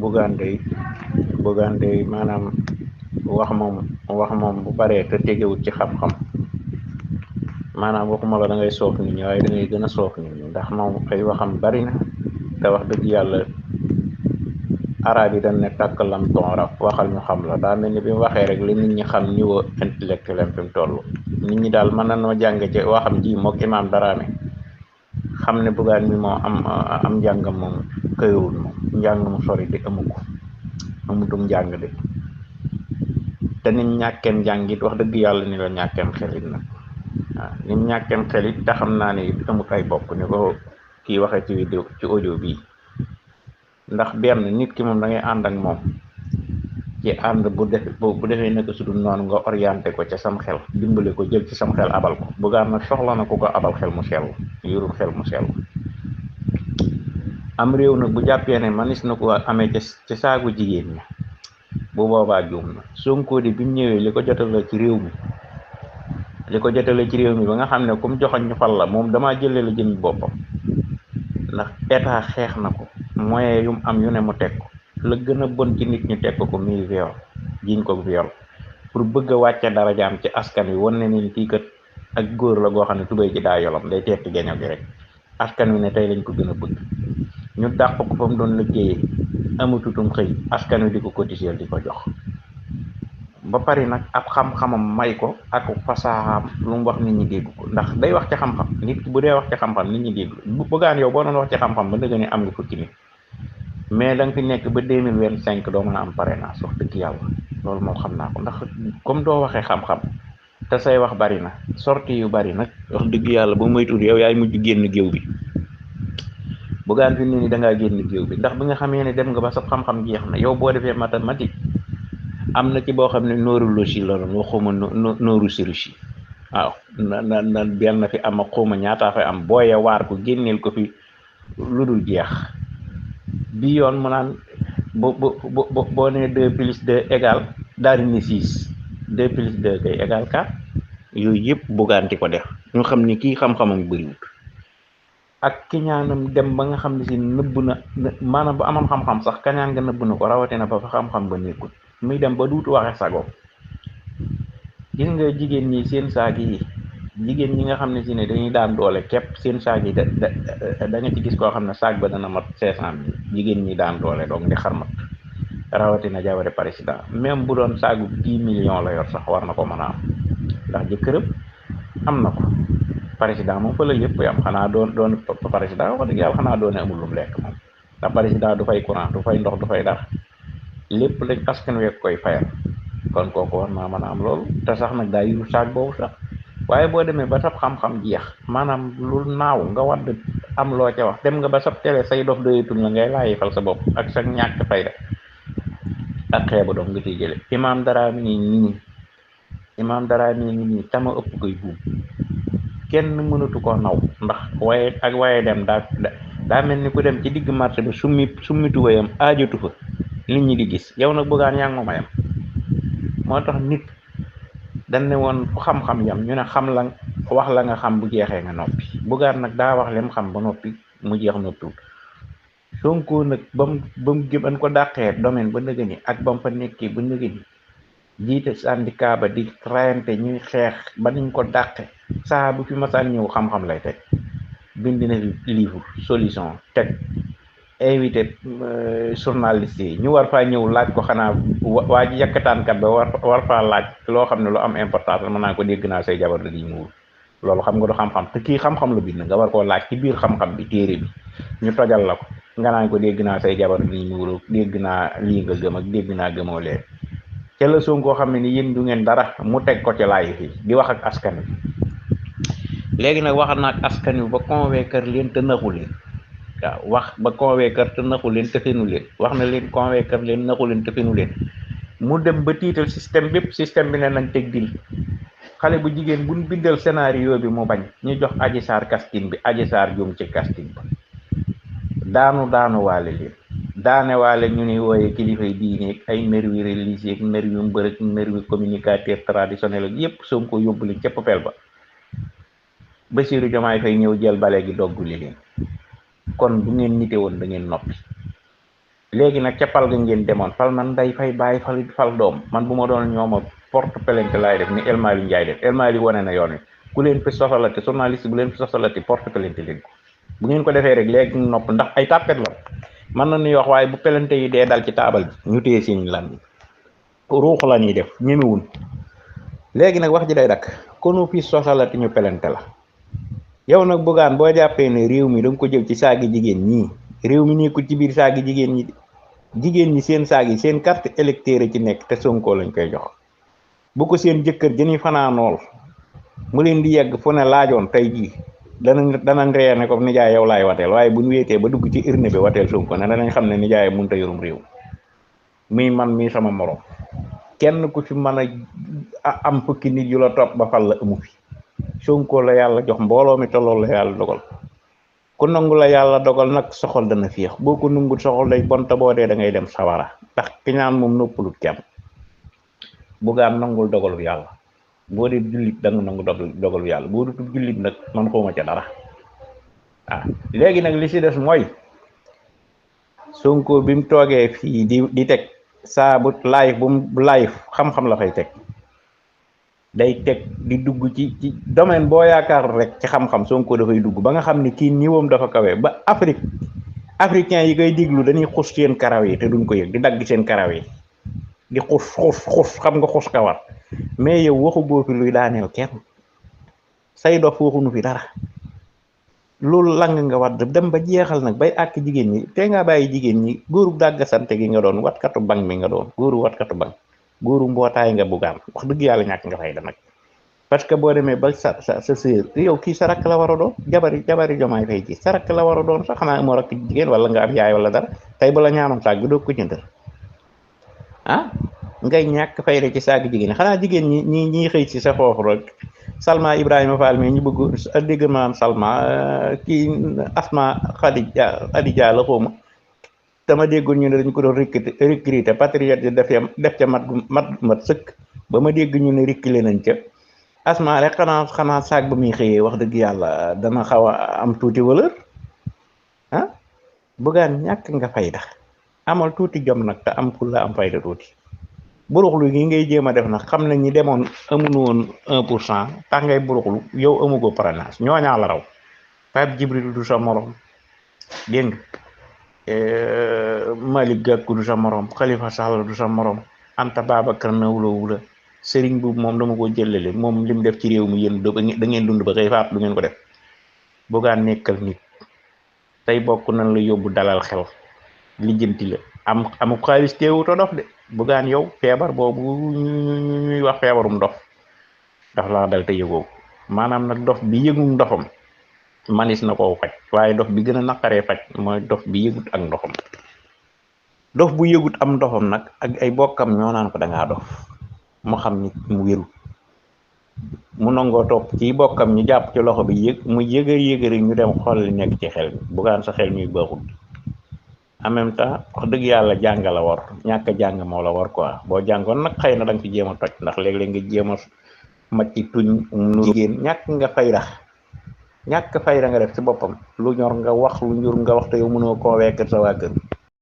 Bougane day maanaam wax moom bu paree te tegewut ci xam-xam maanaam waxuma la da ngay soof nit ñi waaye da ngay gën a soof nit ñi ndax moom ay waxam bari na te wax dëgg yàlla arab yi dañ ne tàkk lam tonraf waxal ñu xam la daa mel ni bi mu waxee rek li nit ñi xam niveau intellectuel am fi mu toll nit ñi daal mën na noo jàng ci waxam ji mook Imam Darame xam ne Bougane mi moo am njàngam moom këyewul moom njàng mu sori di amutum njàng de te nim ñàkkeem njàng it wax dëgg yàlla ni la ñàkkeem xelit nag waaw nim ñàkkeem xelit te xam naa ne it amut ay bopp ni ko kii waxee ci vidéo ci audio bii ndax benn nit ki moom da ngay ànd ak moom ci ànd bu defee naka su dul noonu nga orienté ko ca sam xel dimbale ko jël ci sam xel abal ko Bougane nag soxla na ku ko abal xel mu sell yorul xel mu sell am réew nag bu jàppee ne manis na ko amee ci saagu jigéen ñi bu boobaa juum na Sonko di bi mu ñëwee li ko jotale ci réew mi ba nga xam ne comme joxoñ ñu fal la moom damaa jëlee la jëmi boppam ndax état xeex na ko moyen yum am yu ne mu teg ko la gën a bon ci nit ñu teg ko muy viol jiñ ko viol pour bëgg a wàcce darajaam ci askan wi wan ne ni kii kat ak góor la goo xam ne tubéy ji daa yolam day tetti geño gi rek askan wi ne tey lañ ko gën a bëgg ñu dàq ko fa mu doon liggéeyee amatutum xëy askan wi di ko cotiser di ko jox ba pare nag ab xam-xamam may ko ak fasaaxam lu mu wax nit ñi dégg ko ndax day wax ci xam-xam nit ki bu dee wax ci xam-xam nit ñi dégg Bougane yow boo doon wax ci xam-xam ba dëgg ne am nga fukki nit mais da nga fi nekk ba 2025 doo mën a am parrainage wax dëgg yàlla loolu moom xam naa ko ndax comme doo waxee xam-xam te say wax bari na sorti yu bari nag wax dëgg yàlla bu moytuwul yow yaay mujj génn géew bi Bougane fi mu ne nii da ngaa génn géew bi ndax bi nga xamee ne dem nga ba sa xam-xam jeex na yow boo defee mathématique am na ci boo xam ne neurologie la doon waxuma neurochirurgie waaw na benn fi am ak xawma ñaataa fa am booye waar ko génneel ko fi lu dul jeex bi yoon mu naan boo ne 2 plus 2 égal daal di ne 6 2 plus 2 kay égal 4 yooyu yëpp Bougane di ko def ñu xam ni kii xam-xamam bëriwut ak kiñaanam dem ba nga xam ne si nëbb na maanaam bu amam xam-xam sax kañaan nga nëbb na ko rawatina ba fa xam-xam ba nekkul muy dem ba duutu waxe sago gis nga jigéen ñi seen saag yi jigéen ñi nga xam ne si ne dañuy daan doole képp seen saag yi da nga ci gis koo xam ne saag ba dana mat 500 000 jigéen ñi daan doole donc di xarmat rawatina jabare président même bu doon saagu 10 millions la yor sax war na ko mën a am ndax jëkkërëm am na ko président moom fa la yëpp yam xanaa doon président wax dëgg yàlla xanaa doone amul lu mu lekk moom ndax président du fay courant du fay ndox du fay dara lépp lañ askan wi koy fayal kon kooku war naa mën a am loolu te sax nag daa yuru saag boobu sax waaye boo demee ba sab xam-xam jeex maanaam lu naaw nga wadd am loo ca wax dem nga ba sab télé say dof doyatul la ngay laayi fal sa bopp ak sa ñàkk fayda ak xeebu doom nga ciy jële Imam Darame nii tama ëpp koy buum kenn mënatu koo naw ndax waaye dem daa mel ni ku dem ci digg marché bi summi tubayam aajatu fa nit ñi di gis yow nag Bougane yaa ngi moom a yam moo tax nit dañ ne woon fu xam-xam yam ñu ne xam la wax la nga xam bu jeexee nga noppi Bougane nag daa wax lem xam ba noppi mu jeex noppiwul Sonko nag ba mu gën ko dàqee domaine ba nëgë ni ak ba mu fa nekkee ba nëgë ni jiite syndicat ba di rayante ñuy xeex ba niñ ko dàqe saa bu fi masaan ñëw xam-xam lay teg bind na livre solution teg invité journaliste yi ñu war faa ñëw laaj ko xanaa waa ji yàkkataankat ba war faa laaj loo xam ne lu am importance mën naa ko dégg naa say jabar di muur loolu xam nga du xam-xam te kii xam-xam la bind nga war koo laaj ci biir xam-xam bi téere bi ñu tojal la ko nga naan ko dégg naa say jabar di muur dégg naa lii nga gëm ak dégg naa gëmoo leen ca la Sonko xam ne ni yéen du ngeen dara mu teg ko ci laay fii di wax ak askan wi léegi nag wax na ak askan wi ba convaincre leen te naxu leen waaw wax ba convaincre te naxu leen te fenu leen wax na leen convaincre leen naxu leen te fenu leen mu dem ba tiital système bépp système bi ne nañ teg dil xale bu jigéen buñ bindal scénario bi mu bañ ñu jox Adji Sarr casting bi Adji Sarr jum ci casting ba daanu waale leen daane waale ñu ni wooye kilifay diine ay nervi religieux nervi mbërëk nervi communicateur traditionnel ak yépp Sonko yóbbu leen ca popel ba Bassirou Diomaye Faye ñëw jël bale gi dogguli leen kon bu ngeen nite woon da ngeen noppi léegi nag ca pal ga ngeen demoon fal man day fay bàyyi fal doom man bu ma doon ñooma porte plainte laay def ni El Malick Ndiaye def El Malick wane na yoon wi ku leen fi sosalati journaliste bu leen fi sosalati porte plainte leen ko bu ngeen ko defee rek léegi nopp ndax ay tàppet la mën na ñuy wax waaye bu plainte yi dee dal ci taabal ji ñu téye seen lan ruux la ñuy def ñemewul léegi nag wax ji day dakk konu fi sosalati ñu plainte la yow nag Bougane boo jàppee ne réew mi da nga ko jël ci saagi jigéen ñii réew mi nekkul ci biir saagi jigéen ñi seen saag yi seen carte électeur ci nekk te Sonko lañ koy jox bu ko seen jëkkër jëni fanaanool mu leen di yegg fu ne laajoon tey jii danañ ree ne ko nijaay yow laay wateel waaye bu ñu wéetee ba dugg ci urne bi wateel Sonko ne danañ xam ne nijaay mënut a yorum réew muy man mii sama morom kenn ku ci mën a am fukki nit yu la topp ba fal la amu fi Sonko la yàlla jox mbooloo mi te loolu la yàlla dogal ku nangu la yàlla dogal nag soxol dana féex boo ko nungul soxol day bon te boo dee da ngay dem sawara ndax ki ñaan moom noppalut kenn Bougane nangul dogalu yàlla boo dee jullit da nga nangu dogalu yàlla boo dutul jullit nag man xawma ca dara léegi nag li ci des mooy Sonko bi mu toogee fii di teg saa bu live bu live xam-xam la fay teg day teg di dugg ci domaine boo yaakaar rek ci xam-xam Sonko dafay dugg ba nga xam ni kii niwoom dafa kawe ba africain yi koy diglu dañuy xus seen karaw yi te duñ ko yëg di dagg seen karaw yi di xus xam nga xus kawar mais yow waxu boo fi luy daaneel kenn say dof waxuñu fi dara loolu lang nga wat dem ba jeexal nag bay àkk jigéen ñi te nga bàyyi jigéen ñi góoru dàggasante gi nga doon watkatu bang mi nga doon góoru watkatu bang góoru mbootaay nga Bougane wax dëgg yàlla ñàkk nga fay da nag parce que boo demee ba sa sœur yow kii sa rakk la war a doon jabari Jomaay Fay ji sa rakk la war a doon sax xanaa moo rakk jigéen wala nga am yaay wala dara tey ba la ñaanoon saag bi doo ko jëndal ngay ñàkk fayda ci saag jigéen xanaa jigéen ñi xëy ci sa foofu rek Salma Ibrahima Fall mais ñu bëgg dégg maanaam Salma kii Asma Khadija la xawma dama déggoon ñu ne dañ ko doon recruter patriote yi def ca mat sëkk ba ma dégg ñu ne reculer nañ ca Asma rek xanaa saag ba muy xëyee wax dëgg yàlla dana xaw a am tuuti valeur Bougane ñàkk nga fayda amal tuuti jom nag te am fulla am fayda tuuti buruxlu gi ngay jéem a def nag xam nañ ñi demoon amuñu woon 1% tax ngay buruxlu yow amugo parrainage ñooñaa la raw Pape Djibril du sa morom dégg nga Malick Gakou du sa morom Khalifa Sall du sa morom Anta Babacar Nawloo Serigne bu moom dama ko jëlale moom lim def ci réew mi yéen da ngeen dund ba xëy faat du ngeen ko def Bougane nekkal nit tey bokk nañ la yóbbu dalal xel lijjanti la amu xaalis teewuto dof de Bougane yow feebar boobu ñuy wax feebarum dof daf laa dal te yëgoo maanaam nag dof bi yëgum ndofam manis na koo faj waaye dof bi gën a naqaree faj mooy dof bi yëgut ak ndoxam dof bu yëgut am ndoxam nag ak ay bokkam ñoo naan ko dangaa dof mu xam ni mu wéru mu nangoo topp ci bokkam ñu jàpp ci loxo bi mu yëgëri ñu dem xool li nekk ci xel mi Bougane sa xel ñuy baaxul en même temps wax dëgg yàlla jàng la war ñàkk a jàng moo la war quoi boo jàngoon nag xëy na da nga fi jéem a toj ndax léeg-léeg nga jéem a macc tuñ nu jigéen ñàkk nga fayda nga def ci boppam lu ñor nga wax lu njur nga wax te yow mënoo convaincre sa waa kër